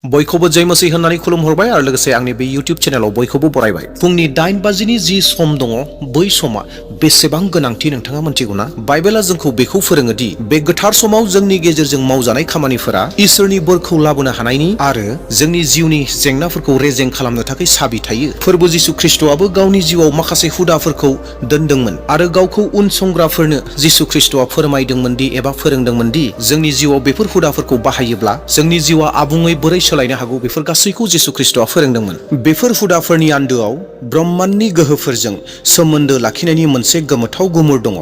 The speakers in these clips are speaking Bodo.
बयखौबो जय मसीह होननानै खुलुमहरबाय आरो लोगोसे आंनि बे इउटिउब चेनेलाव बयखौबो बरायबाय। फुंनि 8 बाजिनि जि सम दङ बै समा बेसेबां गोनांथि नोंथाङा मिन्थिगौ ना? बाइबेला जोंखौ बेखौ फोरोङो दि बे गोथार समाव जोंनि गेजेरजों मावजानाय खामानिफोरा इसोरनि बोरखौ लाबोनो हानायनि आरो जोंनि जिउनि जेंनाफोरखौ रेजें खालामनो थाखाय साबि थायो। फोरबो जिसु ख्रीष्टआबो गावनि जिउआव माखासे हुदाफोरखौ दोनदोंमोन आरो गावखौ उनसंग्राफोरनो जिसु ख्रीष्टआ फोरमायदोंमोन दि एबा फोरोंदोंमोन दि जोंनि जिउआव बेफोर हुदाफोरखौ बाहायोब्ला जोंनि जिउआ आबुङै बोरै सोलायनो हागौ बेफोर गासैखौ जिसु ख्रीष्टआ फोरोंदोंमोन। बेफोर हुदाफोरनि आन्दोआव ब्रह्मान्डनि गोहोफोरजों सोमोन्दो लाखिनायनि मोनसे गोमोथाव गुमुर दङ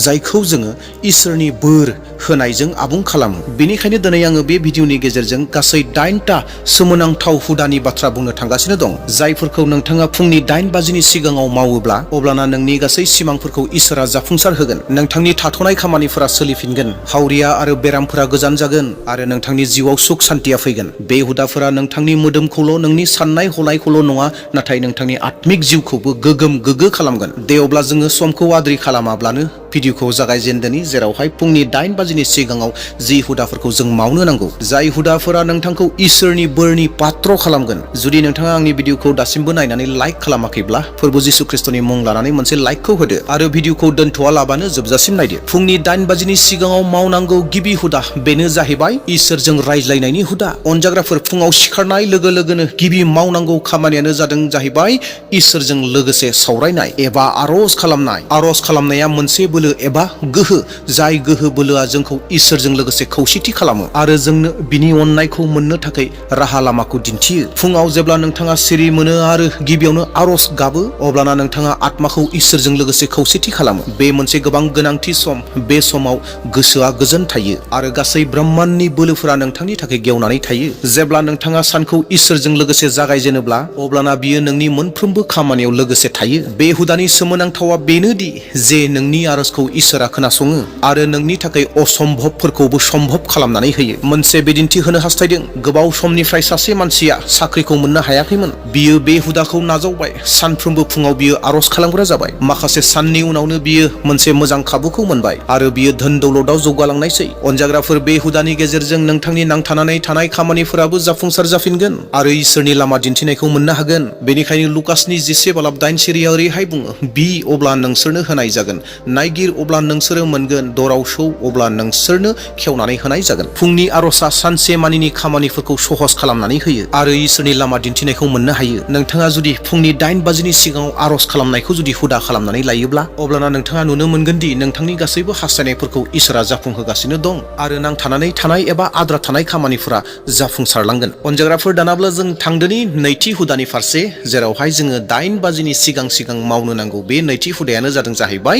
जायखौ जोङो इसोरनि बोर होनायजों आबुं खालामो। बेनिखायनो दिनै आङो बे भिडिअनि गेजेरजों गासै 8टा सोमोनांथाव हुदानि बाथ्रा बुंनो थांगासिनो दं जायफोरखौ नोंथाङा फुंनि 8 बाजिनि सिगाङाव मावोब्ला अब्लाना नोंनि गासै सिमांफोरखौ इसोरा जाफुंसार होगोन। नोंथांनि थाथ'नाय खामानिफोरा सोलिफिनगोन, हावरिया आरो बेरामफोरा गोजान जागोन आरो नोंथांनि जिउआव सुख सान्थिया फैगोन। बे हुदाफोरा नोंथांनि मोदोमखौल' नोंनि साननाय हनायखौल' नङा नाथाय नोंथांनि आत्मिक जिउखौबो गोग्गो खालामगोन। दे अब्ला जोङो समखौ आद्रि खालामाब्लानो भिडिअखौ जागायजेनदोनि जेरावहाय फुंनि 8 बाजिनि सिगाङाव जि हुदाफोरखौ जों मावनो नांगौ जाय हुदाफोरा नोंथांखौ इसोरनि बोरनि पात्र खालामगोन। जुदि नोंथाङा आंनि भिडिअखौ दासिमबो नायनानै लाइक खालामाखैब्ला फोरबो जिसु ख्रीष्टनि मुं लानानै मोनसे लाइकखौ होदो आरो भिडिअखौ दोनथ'आलाबानो जोबजासिम नायदो। फुंनि 8 बाजिनि सिगाङाव मावनांगौ गिबि हुदा बेनो जाहैबाय इसोरजों रायज्लायनायनि हुदा। अनजाग्राफोर फुङाव सिखारनाय लोगो लोगोनो गिबि मावनांगौ खामानियानो जाहैबाय इसोरजों लोगोसे सावरायनाय एबा आर'ज खालामनाय। आर'ज खालामनाया मोनसे बोलो एबा गोहो जाय गोहो बोलोआ जोंखौ इसोरजों लोगोसे खौसेथि खालामो आरो जोंनो बिनि अननायखौ मोननो थाखाय राहा लामाखौ दिन्थियो। फुङाव जेब्ला नोंथाङा सिरि मोनो आरो गिबियावनो आर'ज गाबो अब्लाना नोंथाङा आत्माखौ इसोरजों लोगोसे खौसेथि खालामो। बे मोनसे गोबां गोनांथि सम। बे समाव गोसोआ गोजोन थायो आरो गासै ब्रह्मान्डनि बोलोफोरा नोंथांनि थाखाय गेवनानै थायो। जेब्ला नोंथाङा सानखौ इसोरजों लोगोसे जागायजेनोब्ला अब्लाना बियो नोंनि मोनफ्रोमबो खामानियाव लोगोसे थायो। बे हुदानि सोमोनांथावा बेनोदि जे नोंनि आर'जखौ इसोरा खोनासङो आरो नोंनि थाखाय असम्भबफोरखौबो सम्भब खालामनानै होयो। मोनसे बिदिन्थि होनो हास्थायदों। गोबाव समनिफ्राय सासे मानसिया साख्रिखौ मोननो हायाखैमोन। बियो बे हुदाखौ नाजावबाय। सानफ्रोमबो फुङाव बियो आर'ज खालामग्रा जाबाय। माखासे साननि उनावनो बियो मोनसे मोजां खाबुखौ मोनबाय आरो बियो धोन दौलताव जौगालांनायसै। अनजाग्राफोर बे हुदानि गेजेरजों नोंथांनि नांथानानै थानाय खामानिफोराबो जाफुंसार जाफिनगोन आरो इसोरनि लामा दिन्थिनायखौ मोननो हागोन। बेनिखायनो लुकासनि 10:8 सिरिया ओरैहाय बुङो, बि अब्ला नोंसोरनो होनाय जागोन, नायगिर अब्ला नोंसोरो मोनगोन, दराव सौ अब्ला नोंसोरनो खेवनानै होनाय जागोन। फुंनि आर'जआ सानसे मानिनि खामानिफोरखौ सहज खालामनानै होयो आरो इसोरनि लामा दिन्थिनायखौ मोननो हायो। नोंथाङा जुदि फुंनि 8 बाजिनि सिगाङाव आर'ज खालामनायखौ जुदि हुदा खालामनानै लायोब्ला अब्लाना नोंथाङा नुनो मोनगोन दि नोंथांनि गासैबो हास्थायनायफोरखौ इसोरा जाफुंहोगासिनो दं आरो नांथानानै थानाय एबा आद्रा थानाय खामानिफोरा जाफुंसारलांगोन। अनजाग्राफोर दानाब्ला जों थांदोनि नैथि हुदानि फारसे जेरावहाय जोङो 8 बाजिनि सिगां मावनो नांगौ। बे नैथि हुदायानो जाहैबाय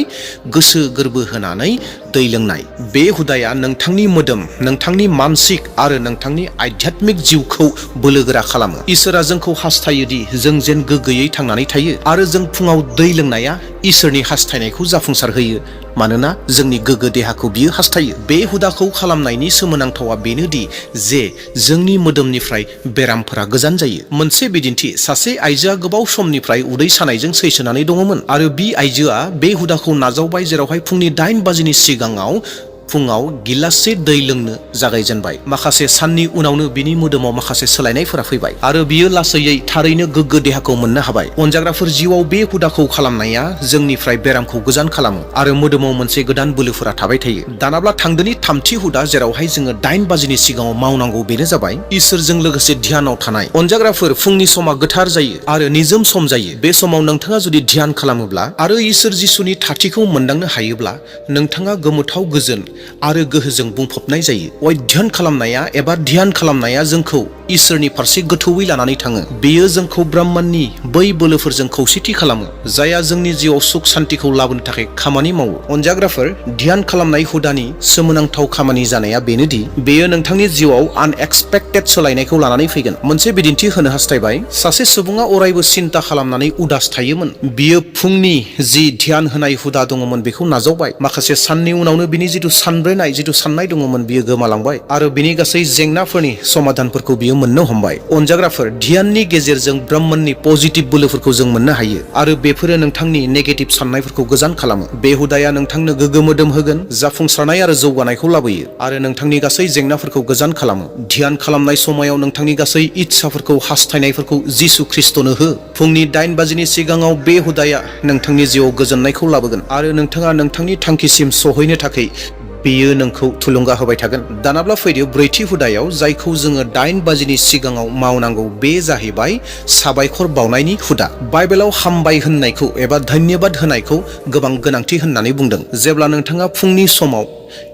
गोसो गोरबो होनानै दै लोंनाय। बे हुदाया नोंथांनि मोदोम, नोंथांनि मानसिक आरो नोंथांनि आध्यात्मिक जिउखौ बोलोगोरा खालामो। इसोरा जोंखौ हास्थायोदि जों जेन गोग्गोयै थांनानै थायो आरो जों फुङाव दै लोंनाया इसोरनि हास्थायनायखौ जाफुंसार होयो मानोना जोंनि गोग्गो देहाखौ बियो हास्थायो। बे हुदाखौ खालामनायनि सोमोनांथावा बेनोदि जे जोंनि मोदोमनिफ्राय बेरामफोरा गोजान जायो। मोनसे बिदिन्थि, सासे आइजोआ गोबाव समनिफ्राय उदै सानायजों सैसोनानै दङमोन आरो बि आइजोआ बे हुदाखौ नाजावबाय जेरावहाय फुंनि 8 बाजिनि सिगाङाव फुङाव गिलाससे दै लोंनो जागायजेनबाय। माखासे साननि उनावनो बिनि मोदोमाव माखासे सोलायनायफोरा फैबाय आरो बियो लासैयै थारैनो गोग्गो देहाखौ मोननो हाबाय। अनजाग्राफोर जिउआव बे हुदाखौ खालामनाया जोंनिफ्राय बेरामखौ गोजान खालामो आरो मोदोमाव मोनसे गोदान बोलोफोरा थाबाय थायो। दानाब्ला थांदोनि थामथि हुदा जेरावहाय जोङो 8 बाजिनि सिगाङाव मावनांगौ बेनो जाबाय इसोरजों लोगोसे ध्यानाव थानाय। अनजाग्राफोर फुंनि समा गोथार जायो आरो निजोम सम जायो। बे समाव नोंथाङा जुदि ध्यान खालामोब्ला आरो इसोर जिसुनि थाथिखौ मोनदांनो हायोब्ला नोंथाङा गोमोथाव गोजोन आरो गोहोजों बुंफबनाय जायो। अध्ययन खालामनाया एबा ध्यान खालामनाया जोंखौ इसोरनि फारसे गोथौयै लानानै थाङो। बेयो जोंखौ ब्रह्मान्डनि बै बोलोफोरजों खौसेथि खालामो जायहा जोंनि जिउआव सुख सान्तिखौ लाबोनो थाखाय खामानि मावो। अनजाग्राफोर ध्यान खालामनाय हुदानि सोमोनांथाव खामानि जानाया बेनोदि बेयो नोंथांनि जिउआव आनएक्सपेक्टेड सोलायनायखौ लानानै फैगोन। मोनसे बिदिन्थि होनो हास्थायबाय। सासे सुबुङा अरायबो सिन्ता खालामनानै उदास थायोमोन। बियो फुंनि जि ध्यान होनाय हुदा दङमोन बेखौ नाजावबाय। माखासे साननि उनावनो बिनि जिथु साननाय दङमोन बियो गोमालांबाय आरो बिनि गासै जेंनाफोरनि समाधानफोरखौ बियो मोननो हमबाय। अनजाग्राफोर, ध्याननि गेजेरजों ब्रह्मनि पजिटिभ बोलोफोरखौ जों मोननो हायो आरो बेफोरो नोंथांनि नेगेटिभ साननायफोरखौ गोजान खालामो। बे हुदाया नोंथांनो गोगो मोदोम होगोन, जाफुंसारनाय आरो जौगानायखौ लाबोयो आरो नोंथांनि गासै जेंनाफोरखौ गोजान खालामो। ध्यान खालामनाय समायाव नोंथांनि गासै इच्छाफोरखौ, हास्थायनायफोरखौ जिसु ख्रिस्टनो हो। फुंनि 8 बाजिनि सिगाङाव बे हुदाया नोंथांनि जिउआव गोजोननायखौ लाबोगोन आरो नोंथाङा नोंथांनि थांखिसिम सहैनो थाखाय बेयो नोंखौ थुलुंगा होबाय थागोन। दानाब्ला फैदो ब्रैथि हुदायाव, जायखौ जोङो 8 बाजिनि सिगाङाव मावनांगौ। बे जाहैबाय साबायखर बावनायनि हुदा। बाइबेलाव हामबाय होननायखौ एबा धन्यबाद होनायखौ गोबां गोनांथि होननानै बुंदों। जेब्ला नोंथाङा फुंनि समाव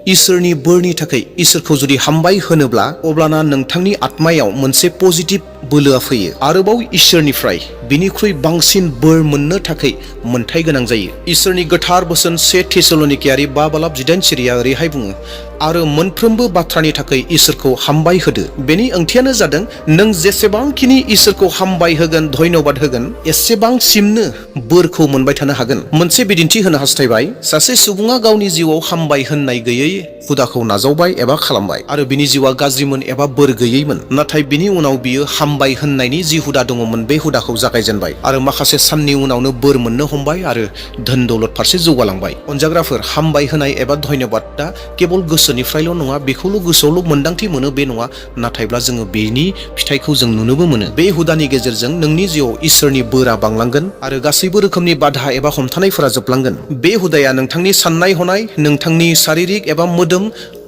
इसोरनि बोरनि थाखाय इसोरखौ जुदि हामबाय होनोब्ला, अब्लाना नोंथांनि आत्मायाव मोनसे पजिटिभ बोलोआ फैयो। आरोबाव इसोरनिफ्राय बिनिख्रुइ बांसिन बोर मोननो थाखाय मोन्थाय गोनां जायो। इसोरनि गोथार बोसोन 1 थेसलनिकेयारि 5:18 सिरिया ओरैहाय बुङो, आरो मोनफ्रोमबो बाथ्रानि थाखाय इसोरखौ हामबाय होदो। बेनि ओंथियानो जादों, नों जेसेबांखिनि इसोरखौ हामबाय होगोन, धन्यबाद होगोन, एसेबांसिमनो बोरखौ मोनबाय थानो हागोन। मोनसे बिदिन्थि होनो हास्थायबाय। सासे सुबुङा गावनि जिउआव हामबाय होननाय गैयै हुदाखौ नाजावबाय एबा खालामबाय आरो बिनि जिउआ गाज्रिमोन एबा बोर गैयैमोन। नाथाय बिनि उनाव बियो हामबाय होननायनि जि हुदा दङमोन, बे हुदाखौ जागायजेनबाय आरो माखासे साननि उनावनो बोर मोननो हमबाय आरो धोन दौलत फारसे जौगालांबाय। अनजाग्राफोर, हामबाय होनाय एबा धन्यबादआ केबल गोसोनिफ्रायल' नङा, बेखौल' गोसोआवल' मोन्दांथि मोनो बे नङा, नाथायब्ला जोङो बेनि फिथाइखौ जों नुनोबो मोनो। बे हुदानि गेजेरजों नोंनि जिउआव इसोरनि बोरा बांलांगोन आरो गासैबो रोखोमनि बाधा एबा हमथानायफोरा जोबलांगोन। बे हुदाया नोंथांनि साननाय हनाय, नोंथांनि शारीरिक एबा मोदोम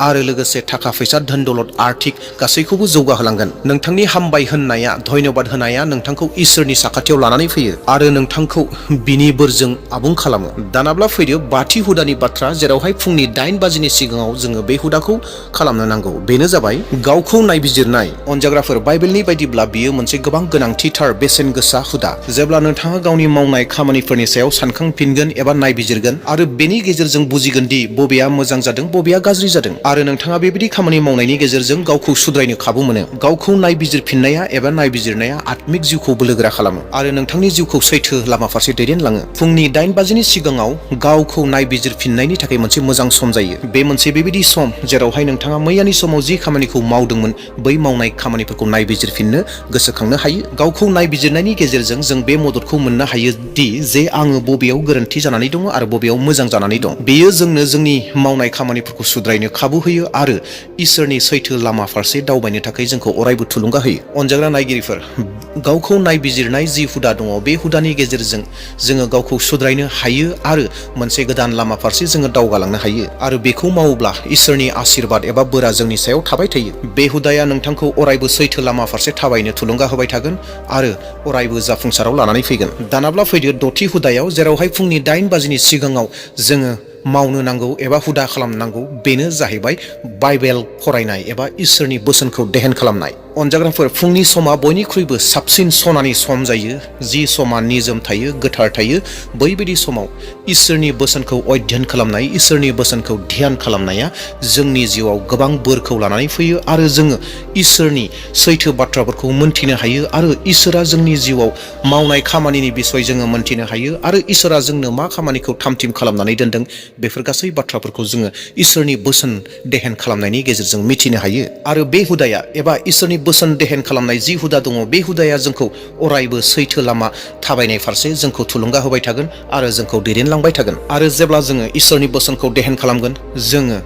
आरो लोगोसे थाखा फैसा, धोन दौलत, आर्थिक गासैखौबो जौगाहोलांगोन। नोंथांनि हामबाय होननाया, धन्यबाद होनाया नोंथांखौ इसोरनि साखाथियाव लानानै फैयो आरो नोंथांखौ बिनि बोरजों आबुं खालामो। दानाब्ला फैदो 5थि हुदानि बाथ्रा, जेरावहाय फुंनि 8 बाजिनि सिगाङाव जोङो बे हुदाखौ खालामनो नांगौ। बेनो जाबाय गावखौ नायबिजिरनाय। अनजाग्राफोर, बाइबेलनि बायदिब्ला बियो मोनसे गोबां गोनांथिथार बेसेन गोसा हुदा। जेब्ला नोंथाङा गावनि मावनाय खामानिफोरनि सायाव सानखांफिनगोन एबा नायबिजिरगोन आरो बेनि गेजेरजों बुजिगोन दि बबेया मोजां जादों, बबेया गाज्रि जादों, आरो नोंथाङा बेबायदि खामानि मावनायनि गेजेरजों गावखौ सुद्रायनो खाबु मोनो। गावखौ नायबिजिरफिननाया एबा नायबिजिरनाया आत्मिक जिउखौ बोलोगोरा खालामो आरो नोंथांनि जिउखौ सैथो लामा फारसे दैदेनलाङो। फुंनि 8 बाजिनि सिगाङाव गावखौ नायबिजिरफिननायनि थाखाय मोनसे मोजां सम जायो। बे मोनसे बेबायदि सम जेरावहाय नोंथाङा मैयानि समाव जि खामानिखौ मावदोंमोन, बै मावनाय खामानिफोरखौ नायबिजिरफिननो, गोसोखांनो हायो। गावखौ नायबिजिरनायनि गेजेरजों जों बे मददखौ मोननो हायो दि जे आङो बबेयाव गोरोन्थि जानानै दङ आरो बबेयाव मोजां जानानै दं। बेयो जोंनो जोंनि मावनाय खामानिफोरखौ सुद्रायनो खाबु होयो आरो इसोरनि सैथो लामा फारसे दावबायनो थाखाय जोंखौ अरायबो थुलुंगा होयो। अनजाग्रा नायगिरिफोर, गावखौ नायबिजिरनाय जि हुदा दङ, बे हुदानि गेजेरजों जोङो गावखौ सुद्रायनो हायो आरो मोनसे गोदान लामा फारसे जोङो दावगालांनो हायो आरो बेखौ मावोब्ला इसोरनि आशीर्बाद एबा बोरा जोंनि सायाव थाबाय थायो। बे हुदाया नोंथांखौ अरायबो सैथो लामा फारसे थाबायनो थुलुंगा होबाय थागोन आरो अरायबो जाफुंसाराव लानानै फैगोन। दानाब्ला फैदो 6थि हुदायाव, जेरावहाय फुंनि 8 बाजिनि सिगाङाव जोङो मावनो नांगौ एबा हुदा खालामनांगौ। बेनो जाहैबाय बाइबेल फरायनाय एबा इसोरनि बोसोनखौ देहेन खालामनाय। अनजाग्राफोर, फुंनि समा बयनिख्रुइबो साबसिन सनानि सम जायो। जि समा निजोम थायो, गोथार थायो, बैबायदि समाव इसोरनि बोसोनखौ अध्ययन खालामनाय, इसोरनि बोसोनखौ ध्यान खालामनाया जोंनि जिउआव गोबां बोरखौ लानानै फैयो आरो जोङो इसोरनि सैथो बाथ्राफोरखौ मोनथिनो हायो आरो इसोरा जोंनि जिउआव मावनाय खामानिनि बिसय जोङो मोनथिनो हायो आरो इसोरा जोंनो मा खामानिखौ थाम-थिम खालामनानै दोनदों, बेफोर गासै बाथ्राफोरखौ जोङो इसोरनि बोसोन देहेन खालामनायनि गेजेरजों मिथिनो हायो। आरो बे हुदाया एबा इसोरनि बोसोन देहेन खालामनाय जि हुदा दङ, बे हुदाया जोंखौ अरायबो सैथो लामा थाबायनाय फारसे जोंखौ थुलुंगा होबाय थागोन आरो जोंखौ दैदेनलांबाय थागोन। आरो जेब्ला जोङो इसोरनि बोसोनखौ देहेन खालामगोन, जोङो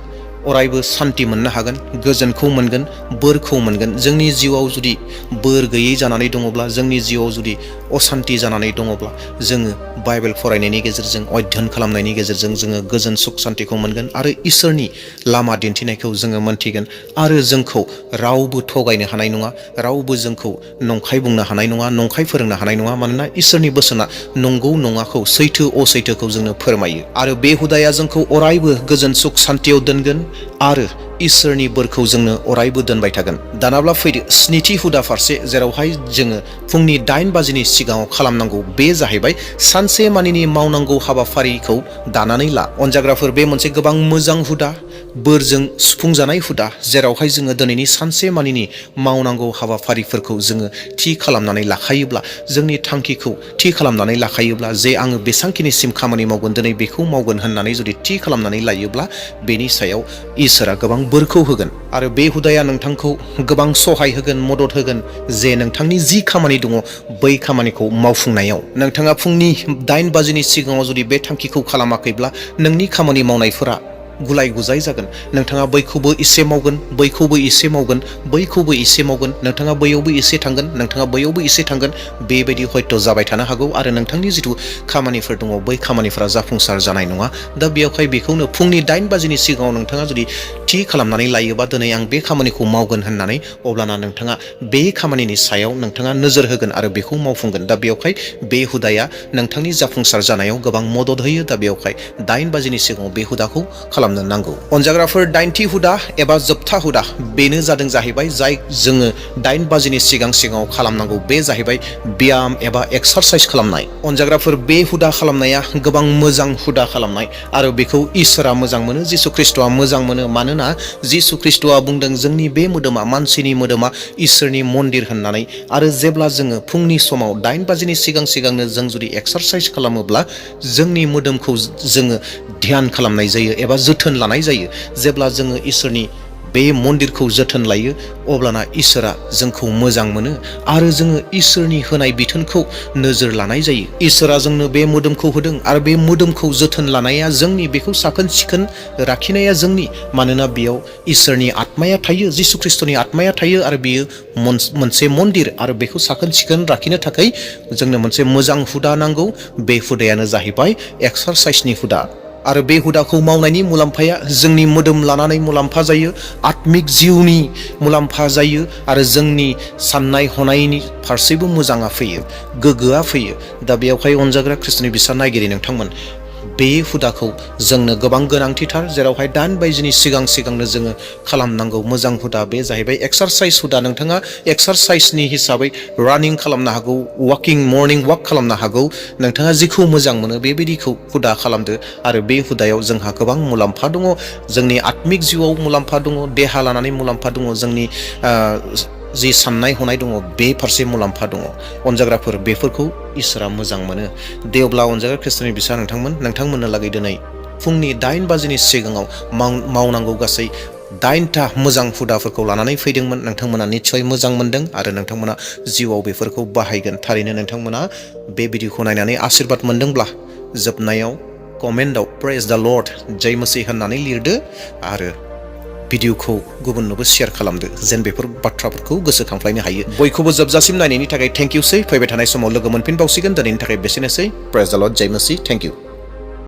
अरायबो सान्ति मोननो हागोन, गोजोनखौ मोनगोन, बोरखौ मोनगोन। जोंनि जिउआव जुदि बोर गैयै जानानै दङब्ला, जोंनि जिउआव जुदि असान्ति जानानै दङब्ला, जोङो बाइबेल फरायनायनि गेजेरजों, अध्ययन खालामनायनि गेजेरजों जोङो गोजोन सुख सान्तिखौ मोनगोन आरो इसोरनि लामा दिन्थिनायखौ जोङो मोनथिगोन आरो जोंखौ रावबो थगायनो हानाय नङा, रावबो जोंखौ नंखाय बुंनो हानाय नङा, नंखाय फोरोंनो हानाय नङा। मानोना इसोरनि बोसोना नंगौ नङाखौ, सैथो असैथोखौ जोंनो फोरमायो आरो बे हुदाया जोंखौ अरायबो गोजोन सुख सान्तियाव दोनगोन आरो इसोरनि बोरखौ जोंनो अरायबो दोनबाय थागोन। दानाब्ला फैदो 7थि हुदा फारसे, जेरावहाय जोङो फुंनि 8 बाजिनि सिगाङाव खालामनांगौ। बे जाहैबाय सानसे मानिनि मावनांगौ हाबाफारिखौ दानानै ला। अनजाग्राफोर, बे मोनसे गोबां मोजां हुदा। बोरजों सुफुंजानाय हुदा जेरावहाय जोङो दिनैनि सानसे मानिनि मावनांगौ हाबाफारिफोरखौ जोङो थि खालामनानै लाखायोब्ला जोंनि थांखिखौ थि खालामनानै लाखायोब्ला जे आङो बेसांखिनिसिम खामानि मावगोन दिनै बेखौ मावगोन होननानै जुदि थि खालामनानै लायोब्ला बेनि सायाव इसोरा गोबां बोरखौ होगोन आरो बे हुदाया नोंथांखौ गोबां सहाय होगोन मदद होगोन जे नोंथांनि जि खामानि दङ बै खामानिखौ मावफुंनायाव नोंथाङा फुंनि 8 बाजिनि सिगाङाव जुदि बे थांखिखौ खालामाखैब्ला नोंनि खामानि मावनायफोरा गुलाय गुजाय जागोन नोंथाङा बैखौबो एसे मावगोन बैखौबो एसे मावगोन बैखौबो एसे मावगोन नोंथाङा बैयावबो एसे थांगोन नोंथाङा बैयावबो एसे थांगोन बेबायदि हयथ' जाबाय थानो हागौ आरो नोंथांनि जिथु खामानिफोर दङ बै खामानिफोरा जाफुंसार जानाय नङा दा बेयावहाय बेखौनो फुंनि 8 बाजिनि सिगाङाव नोंथाङा जुदि थि खालामनानै लायोबा दिनै आं बे खामानिखौ मावगोन होननानै अब्लाना नोंथाङा बे खामानिनि सायाव नोंथाङा नोजोर होगोन आरो बेखौ मावफुंगोन दा बेयावहाय बे हुदाया नोंथांनि जाफुंसार जानायाव गोबां मदद होयो दा बेयावहाय 8 बाजिनि सिगाङाव बे हुदाखौ खालामनो नांगौ अनजाग्राफोर 9थि हुदा एबा जोबथा हुदा बेनो जादों जाहैबाय जाय जोङो 8 बाजिनि सिगाङाव खालामनांगौ बे जाहैबाय ब्याम एबा एक्सारसाइज खालामनाय अनजाग्राफोर बे हुदा खालामनाया गोबां मोजां हुदा खालामनाय आरो बेखौ इसोरा मोजां मोनो जिसु ख्रिस्ट'आ मोजां मोनो मानोना जिसु ख्रिस्ट'आ बुंदों जोंनि बे मोदोमा मानसिनि मोदोमा इसोरनि मन्दिर होननानै आरो जेब्ला जोङो फुंनि समाव 8 बाजिनि सिगांनो जों जुदि एक्सारसाइज खालामोब्ला जोंनि मोदोमखौ जोङो ध्यान खालामनाय जायो एबा जोथोन लानाय जायो जेब्ला जोङो इसोरनि बे मन्दिरखौ जोथोन लायो अब्लाना इसोरा जोंखौ मोजां मोनो आरो जोङो इसोरनि होनाय बिथोनखौ नोजोर लानाय जायो इसोरा जोंनो बे मोदोमखौ होदों आरो बे मोदोमखौ जोथोन लानाया जोंनि बेखौ साखोन सिखोन लाखिनाया जोंनि मानोना बेयाव इसोरनि आत्माया थायो जिसु ख्रिस्ट'नि आत्माया थायो आरो बेयो मोनसे मन्दिर आरो बेखौ साखोन सिखोन लाखिनो थाखाय जोंनो मोनसे मोजां हुदा नांगौ बे हुदायानो जाहैबाय एक्सारसाइजनि हुदा आरो बे हुदाखौ मावनायनि मुलाम्फाया जोंनि मोदोम लानानै मुलाम्फा जायो आत्मिक जिउनि मुलाम्फा जायो आरो जोंनि साननाय हनायनि फारसेबो मोजाङा फैयो गोग्गोआ फैयो दा बेयावहाय अनजाग्रा ख्रिस्ट'नि बिसा नायगिरि नोंथांमोन बे हुदाखौ जोंनो गोबां गोनांथिथार जेरावहाय 8 बाजिनि सिगांनो जोङो खालामनांगौ मोजां हुदा बे जाहैबाय एक्सारसाइज हुदा नोंथाङा एक्सारसाइजनि हिसाबै रानिं खालामनो हागौ वाकिं मर्निं वाक खालामनो हागौ नोंथाङा जिखौ मोजां मोनो बेबायदिखौ हुदा खालामदो आरो बे हुदायाव जोंहा गोबां मुलाम्फा दङ जोंनि आत्मिक जिउआव मुलाम्फा दङ देहा लानानै मुलाम्फा दङ जोंनि जि साननाय हनाय दङ बे फारसे मुलाम्फा दङ अनजाग्राफोर बेफोरखौ इसोरा मोजां मोनो दे अब्ला अनजाग्रा ख्रिस्ट'नि बिसा नोंथांमोननो लागै दिनै फुंनि 8 बाजिनि सिगाङाव मावनांगौ गासै 8टा मोजां हुदाफोरखौ लानानै फैदोंमोन नोंथांमोना निस्सय मोजां मोनदों आरो नोंथांमोना जिउआव बेफोरखौ बाहायगोन थारैनो नोंथांमोना बे भिडिअखौ नायनानै आशीर्बाद मोनदोंब्ला जोबनायाव कमेन्टआव प्रेज द लर्ड जय मसीह होननानै लिरदो आरो भिडिअखौ गुबुननोबो शेयार खालामदो जेन बेफोर बाथ्राफोरखौ गोसोखांफ्लायनो हायो बयखौबो जोबजासिम नायनायनि थाखाय थेंक इउसै फैबाय थानाय समाव लोगो मोनफिनबावसिगोन दिनैनि थाखाय बेसेनोसै प्रेज द लर्ड जय मसीह थेंक इउ